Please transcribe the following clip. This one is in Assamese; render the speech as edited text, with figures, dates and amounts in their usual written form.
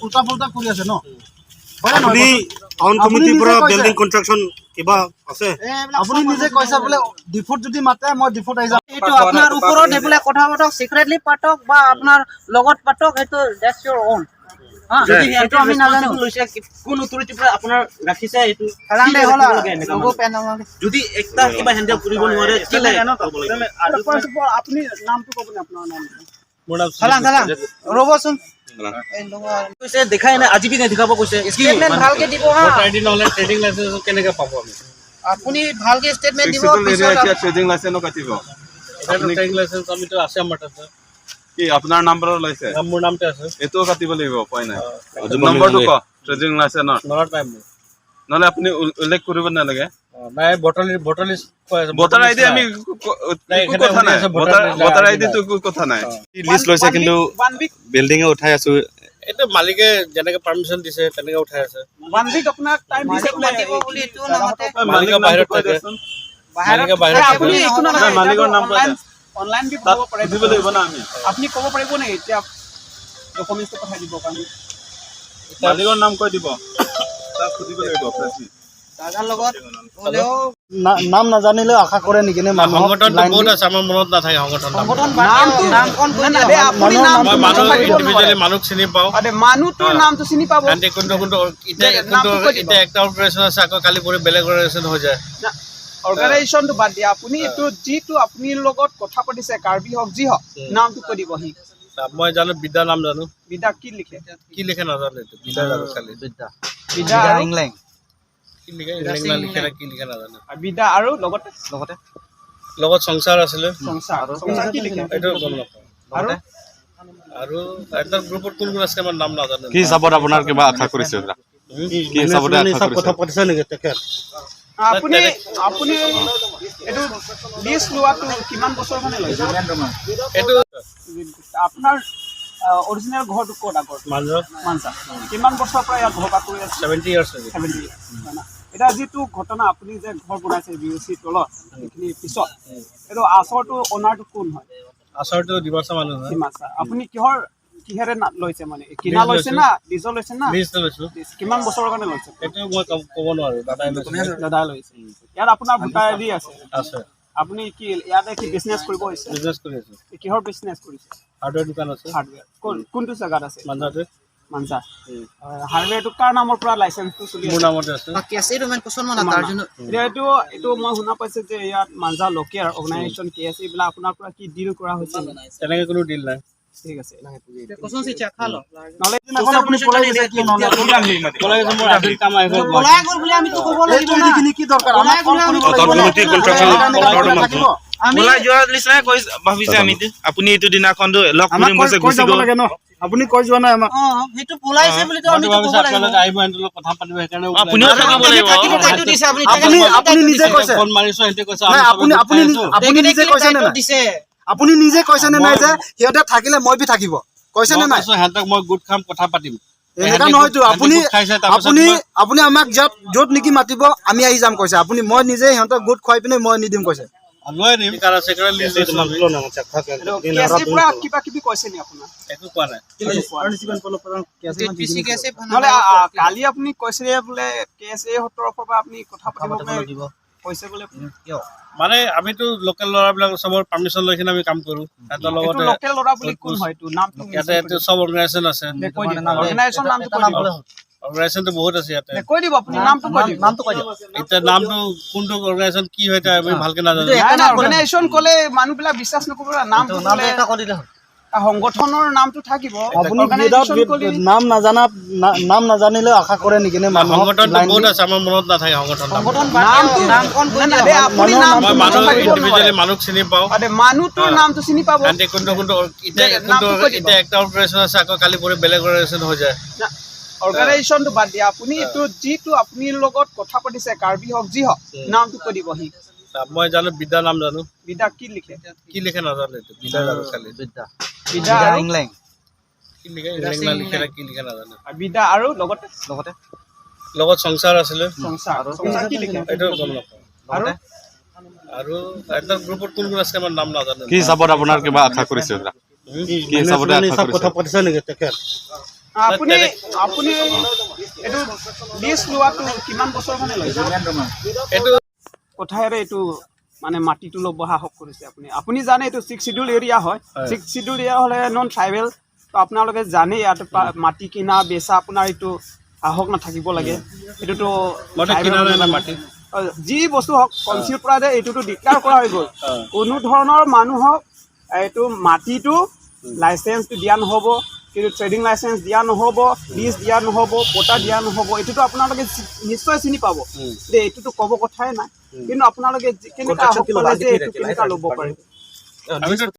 উল্টা পুল্টা কৰি আছে ন? হয় নে নহয় আপুনি কচোন? টাউন আপুনি কমিটিৰ নিজে পৰা কৈছে। বিল্ডিং কনষ্ট্ৰাকশ্যন কিবা আছে? আপুনি নিজে কৈছে বোলে ডিফুত যদি মাতে মই ডিফুত আহি যাম। এইটো আপোনাৰ ওপৰত সেইবিলাক কথা পাতক, চিক্ৰেটলি পাতক বা আপোনাৰ লগত পাতক, সেইটো that's your on. যদি সেইটো আমি নাজানো। লৈছে, কোন অথৰিটিৰ পৰা আপোনাৰ ৰাখিছে এইটো? খেলাং দে হ'ল। কি লাগে এনেকুৱা লগো মানুহ? পেন নালাগে। যদি একটা কিবা হেণ্ডেল কৰিব নোৱাৰে, কেলে ক'ব লাগিব? First of all, আপুনি নামটো ক'ব নে, আপোনাৰ নামটো? মোৰ নাম খেলাং খেলাং, ৰ'বচোন। এই লগোৱা। কৈছে দেখাই নাই, আজি বি দেখাব কৈছে কি? ষ্টেটমেণ্ট ভালকে দিব হা। ভোটাৰ আইডি নহ'লে ট্ৰেডিং লাইচেঞ্চ কেনেকে পাব আমি? আপুনি ভালকে ষ্টেটমেণ্ট দিব। এৰিয়া পিছত এতিয়া ট্ৰেডিং লাইচেন্সো কাটিব। ট্ৰেডিং লাইচেঞ্চ আমিতো আছে আমাৰ তাতে। কি আপোনাৰ নাম্বাৰত লৈছে? মোৰ নামতে আছে। এইটোও কাটিব লাগিব, উপায় নাই। নম্বৰটো ক ট্ৰেডিং লাইচেন্সৰ। মনত নাই মোৰ। নহ'লে আপুনি উল্লেখ কৰিব নালাগে। অ, নাই, ভোটাৰ লিষ্ট কৈ আছে। ভোটাৰ আইডি আমি নাই, একো এখেতে কথা নাই। শুনি আছে, ভোটাৰ ভোটাৰ ভোটাৰ ID আইডিটো একো কথা নাই। লিষ্ট লৈছে কিন্তু ওৱান উইক বিল্ডিঙে উঠাই আছো। এইটো মালিকে যেনেকে পাৰ্মিশ্যন দিছে তেনেকে উঠাই আছে। ওৱান উইক আপোনাক টাইম দিছে মালিক বোলে। মাতিব বুলি এইটোও নামাতে। মালিকে মালিক নামটো বাহিৰত কৈ থাকে। দিয়াচোন। মালিকে বাহিৰত থাকে। আপুনি একো নালাগে। নাই, মালিকৰ নাম কৈ অনলাইন দে। অনলাইন বি তাত ক'ব পাৰে। সুধিব লাগিব না আমি। আপুনি ক'ব পাৰিব নেকি এতিয়া ডকুমেণ্টছটো পঠাই দিব কাৰণে? মালিকৰ নাম কৈ দিব, তাক সুধিব লাগিব ফ্ৰেছলি। দাদাৰ লগত হ'লেও নাম নাজানিলেও আশা কৰে নেকি নে মানুহক সংগঠনটো লাইন বহুত দি? আছে, আমাৰ মনত নাথাকে সংগঠন নাম। সংগঠন বাদ দিয়ক, নামখন কৈ নাই, দিয়ক। নাই, আপুনি মানুহৰ নামটো মই মানুহ নাথাকিব নোৱাৰে। ইণ্ডিভিজুৱেলি মানুহক চিনি পাওঁ। আৰে, মানুহটোৰ নামটো চিনি পাব। সিহঁতে কোনটো কোনটো এতিয়া নামটো কোনটো কৈ দিব। এতিয়া একটা অৰ্গেনাইজেশ্যন আছে, আকৌ কালি পৰি বেলেগ অৰ্গেনাইজেশ্যন হৈ যায়। অৰ্গেনাইজেশ্যনটো বাদ দিয়া, আপুনি এইটো যিটো আপুনি লগত কথা পাতিছে, কাৰ্বি হওক যি হওক, নামটো কৈ দিব সি। মই জানো, বিদ্যা নাম জানো। বিদ্যা কি লিখে? কি লিখে নাজানো, এইটো বিদ্যা জানো খালি। বিদ্যা। বিদ্যা আৰু কি লিখে, ইংলেণ্ড না লিখে না কি লিখে নাজানো। বিদ্যা আৰু লগতে? লগতে? লগত সংসাৰ আছিলে। সংসাৰ, সংসাৰ কি লিখে? এইটো গম নাপাওঁ। আৰু? আৰু সিহঁতৰ গ্ৰুপত কোন কোন আছে আমাৰ নাম নাজানো। কি হিচাপত আপোনাৰ কিবা আশা কৰিছে? কি হিচাপতে আশা কৰিছে? কথা পাতিছে নেকি তেখেত? আপুনি এইটো লিষ্ট লোৱাটো কিমান বছৰ মানে লৈছে? এইটো আপোনাৰ অৰিজিনেল ঘৰটো ক'ত আগৰ? মাঞ্জা। মাঞ্জা। কিমান বছৰৰ পৰা ইয়াত ঘৰ বাস কৰি আছে? 70 ইয়াৰ্ছ হৈছে। 70। এতিয়া যিটো ঘটনা, আপুনি যে ঘৰ বনাইছে বি অ' চি তলত, সেইখিনি পিছত এইটো আচৰটো অনাৰটো কোন হয়? আচৰটো ডিমাচা মানুহ হয়। ডিমাচা। আপুনি কিহৰ কিহেৰে লৈছে, মানে কিনা লিজ লৈছে লৈছো। না লিজৰ লৈছে না? লিজ লৈছো। লিজ। কিমান বছৰৰ কাৰণে লৈছে? এইটো মই ক'ব নোৱাৰো, দাদাই লৈছে। দাদা লৈছে। ইয়াত আপোনাৰ ভোটাৰ আই ডি আছে? আছে। আপুনি কি ইয়াতে কি বিজনেছ কৰিব হৈছে? বিজনেছ কৰি আছো। কিহৰ বিজনেছ কৰিছে? হাৰ্ডৱেৰ দোকান আছে। হাৰ্ডৱেৰ কোন কোনটো জেগাত আছে? মাঞ্জাতে। মাঞ্জা। হাৰ্ডৱেৰটো কাৰ নামৰ পৰা লাইচেঞ্চটো চলি মোৰ আছে? নামতে আছে। কেছে ৰোমেন কুচন মানে তোমাৰ তাৰ নাম। জন্য। এতিয়া এইটো মই শুনা পাইছো যে ইয়াত মাঞ্জা লকিয়াৰ অৰ্গেনাইজেশ্যন কে আছে, এইবিলাক আপোনাৰ পৰা কি ডিল কৰা হৈছে নেকি? তেনেকে কোনো ডিল নাই। ঠিক আছে। কুচন সি চাখা ল। নহ'লে দিনাখন আপুনি পলাই গৈছে কিয় নহ'লে? পলাই গৈছে, মোৰ আজিৰ কাম আহি গ'ল। পলাই গ'ল বুলি আমিতো ক'ব লাগিব এইটো না। এইখিনি কি দৰকাৰ? আমাক কল কৰিব লাগিব টাউন না। কমিটি কনষ্ট্ৰাকশ্যন থাকিব। আমি ওলাই যোৱাৰ নিচিনাই কৈ ভাবিছে আমি, আপুনি এইটো দিনাখনটো লগ আমাক কৰিম কৈ কৈছে, কৈ গুচি যাব গ'ল। লাগে ন? আপুনি কৈ যোৱা নাই আমাক। অ, সেইটো পলাইছে বুলিতো মইতো আমিতো ভাবিছো ক'ব লাগিব। আপোনালোক আহিব, সিহঁতৰ লগত কথা পাতিব, সেইকাৰণে ওলাই আপুনিও গ'ল। থাকিব লাগিব। থাকিব দায়িত্ব দিছে আপুনি। আপুনি নিজে কৈছে। ফোন মাৰিছো, সিহঁতে কৈছে নাই, আমি চবে আপুনি গোট আপুনি খাই আছো। আপুনি নিজে কৈছে নে নাই? দিছে। আপুনি নিজে কৈছে নে নাই যে সিহঁতে থাকিলে মই বি থাকিব কৈছে নে মই নাই? কৈছো সিহঁতক মই গোট খাম, কথা পাতিম। এনেকুৱা সিহঁতে নহয়তো। সিহঁতে আপুনি গোট খাইছে, তাৰপিছত আপুনি আপুনি আমাক য'ত নেকি মাতিব আমি আহি যাম কৈছে আপুনি। মই নিজে সিহঁতক গোট খুৱাই পিনে মই নিদিম কৈছে। লৈ আনিম কাৰণ আছে, সেইকাৰণে লিষ্ট লৈছো আমি। এইটো কেছে পৰা কিবা কিবি কৈছে নি আপোনাৰ? একো কোৱা নাই। পিচি কেছে। নহ'লে কালি আপুনি কৈছিলে বোলে কে এছ এ তৰফৰ পৰা আপুনি কথা পাতিব বোলে কৈছে বোলে। মানে আমিতো লোকেল ল'ৰাবিলাক চবৰ পাৰ্মিশ্যন লৈ কিনে আমি কাম কৰো সিহঁতৰ এইটো লগতে। লোকেল ল'ৰা বুলি কোন হয়, এইটো নামটো? ইয়াতে এইটো চব অৰ্গেনাইজেশ্যন আছে। কৈ দিব, অৰ্গেনাইজেশ্যন নামটো কৈ দিব। অৰ্গেনাইজেশ্যনটো বহুত আছে ইয়াতে। কৈ দিব, আপুনি নামটো কৈ দিব। নামটো কৈ দিয়ক। এতিয়া নামটো কোনটো অৰ্গেনাইজেশ্যন কি হয় এতিয়া আমি ভালকে নাজানো। নাই নাই, অৰ্গেনাইজেশ্যন ক'লে মানুহবিলাক বিশ্বাস নকৰিব, নামটো নামটো ক'লে এটা কৈ দিলে হ'ল। সংগঠনৰ নামটো থাকিব। আপুনি অৰ্গেনাইজেশ্যন ক'লে নাম নাজানা নাম নাজানিলেও আশা কৰে নেকি নে মানুহক সংগঠনটো লাইন বহুত দি? আছে, আমাৰ মনত নাথাকে সংগঠন নাম। সংগঠন বাদ দিয়ক, নামখন কৈ নাই, দিয়ক। নাই, আপুনি মানুহৰ নামটো মই মানুহ নাথাকিব নোৱাৰে। ইণ্ডিভিজুৱেলি মানুহক চিনি পাওঁ। আৰে, মানুহটোৰ নামটো চিনি পাব। সিহঁতে কোনটো কোনটো এতিয়া কোনটো নামটো কৈ দিব। এতিয়া একটা অৰ্গেনাইজেশ্যন আছে, আকৌ কালি পৰি বেলেগ অৰ্গেনাইজেশ্যন হৈ যায়। অৰ্গেনাইজেশ্যনটো বাদ দিয়া, আপুনি এইটো যিটো আপুনি লগত কথা পাতিছে, কাৰ্বি হওক যি হওক, নামটো কৈ দিব সি। মই জানো, বিদ্যা নাম জানো। বিদ্যা কি লিখে? কি লিখে নাজানো, এইটো বিদ্যা জানো খালি। বিদ্যা। বিদ্যা আৰু ইংলেং। কি লিখে, ইংলেণ্ড না লিখে না কি লিখে নাজানো। বিদ্যা আৰু লগতে? লগতে? লগত সংসাৰ আছিলে। সংসাৰ, সংসাৰ কি লিখে? এইটো গম নাপাওঁ। আৰু? আৰু সিহঁতৰ গ্ৰুপত কোন কোন আছে আমাৰ নাম নাজানো। কি হিচাপত আপোনাৰ কিবা আশা কৰিছে? কি হিচাপতে আশা কৰিছে? কথা পাতিছে নেকি তেখেত? আপুনি এইটো লিজ লোৱাটো কিমান বছৰ মানে লৈছে? এইটো কথাৰে এইটো মানে মাটিটো ল'ব সাহস কৰিছে আপুনি? আপুনি জানে এইটো ছিক্স চিডিউল এৰিয়া হয়। ছিক্স চিডিউল এৰিয়া হ'লে নন ট্ৰাইবেল, তো আপোনালোকে জানে ইয়াত মাটি কিনা বেচা আপোনাৰ এইটো সাহস নাথাকিব লাগে। এইটোতো মইতো tribal কিনা নাই না মানুহ। মাটি। অ, যি বস্তু হওক, কনচিল পৰা যে এইটোতো ডিক্লেয়াৰ কৰা হৈ গ'ল, কোনো ধৰণৰ মানুহক এইটো মাটিটো লাইচেঞ্চটো দিয়া নহ'ব, কিন্তু ট্ৰেডিং লাইচেঞ্চ দিয়া নহ'ব, লিজ দিয়া নহ'ব, পটা দিয়া নহ'ব। এইটোতো আপোনালোকে নিশ্চয় চিনি পাব যে এইটোতো ক'ব কথাই নাই। কিন্তু আপোনালোকে কেনেকুৱা সাহস পালে যে এইটো কেনেকুৱা ল'ব পাৰিব? আমিতো